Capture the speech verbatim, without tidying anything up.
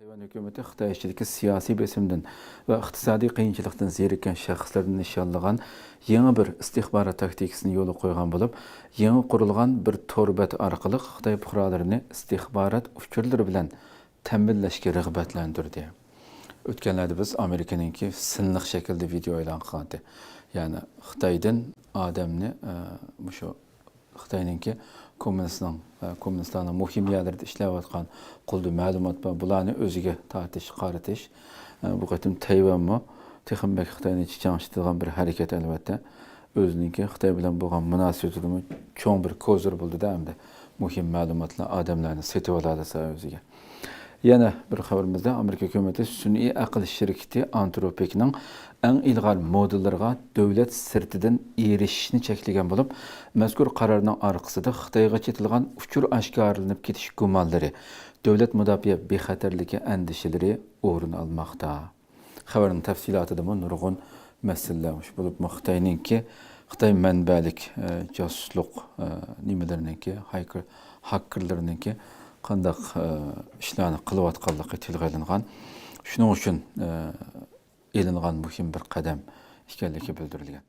تەيۋەن ھۆكۈمىتى خىتاي ئىچىدىكى سىياسىي بېسىمدىن ۋە ئىقتىسادىي قىيىنچىلىقتىن زېرىككەن شەخسلەرنى نىشانلىغان يېڭى بىر ئىستىخبارات تاكتىكىسىنى يولغا قويغان بولۇپ، يېڭى قۇرۇلغان بىر تور بەت ئارقىلىق خىتاي پۇقرالىرىنى ئىستىخبارات ئۇچۇرلىرى بىلەن تەمىنلەشكە رىغبەتلەندۈردى. ئۆتكەنلەردە بىز ئامېرىكىنىڭكى سىنلىق شەكىلدە ۋىدېئو ئېلان قىلغانتى. يەنى خىتايدىن ئادەمنى، ئە، مۇشۇ خىتاينىڭكى كوممۇنىستنىڭ، ئە، كوممۇنىستلارنىڭ مۇھىم يەرلىرىدە ئىشلەۋاتقان قولدا مەلۇمات بار، بۇلارنى ئۆزىگە تارتىش، قارىتىش. ئە، بۇ قېتىم تەيۋەنمۇ تېخىمۇ بەك خىتاينى چىچاڭشىتىدىغان بىر ھەرىكەت، ئەلۋەتتە. ئۆزىنىڭكى خىتاي بىلەن بولغان مۇناسىۋىتىدىمۇ چوڭ بىر كوزىر بولدىدا، ئەمدى مۇھىم مەلۇماتلار، ئادەملەرنى سېتىۋالالىسا ئۆزىگە. يەنە بىر خەۋىرىمىزدە، ئامېرىكا ھۆكۈمىتى سۈنئىي ئەقىل شىركىتى ئانتروپىكنىڭ ئەڭ ئىلغار مودېللىرىغا دۆلەت سىرتىدىن ئېرىشىشنى چەكلىگەن بولۇپ، مەزكۇر قارارنىڭ ئارقىسىدا خىتايغا چېتىلغان ئۇچۇر ئاشكارىلىنىپ كېتىش گۇمانلىرى، دۆلەت مۇداپىئە بىخەتەرلىكى ئەندىشىلىرى ئورۇن ئالماقتا. خەۋەرنىڭ تەپسىلاتىدىمۇ نۇرغۇن مەسىلىلەر مۇشۇ بولۇپمۇ، خىتاينىڭكى، خىتاي مەنبەلىك، ئە، جاسۇسلۇق، ئە، نېمىلىرىنىڭكى، ھايكېر-، ھاكېرلىرىنىڭكى قانداق، ئە، ئىشلارنى قىلىۋاتقانلىقى تىلغا ئېلىنغان. شۇنىڭ ئۈچۈن، ئە، ئېلىنغان مۇھىم بىر قەدەم ئىكەنلىكى بىلدۈرۈلگەن.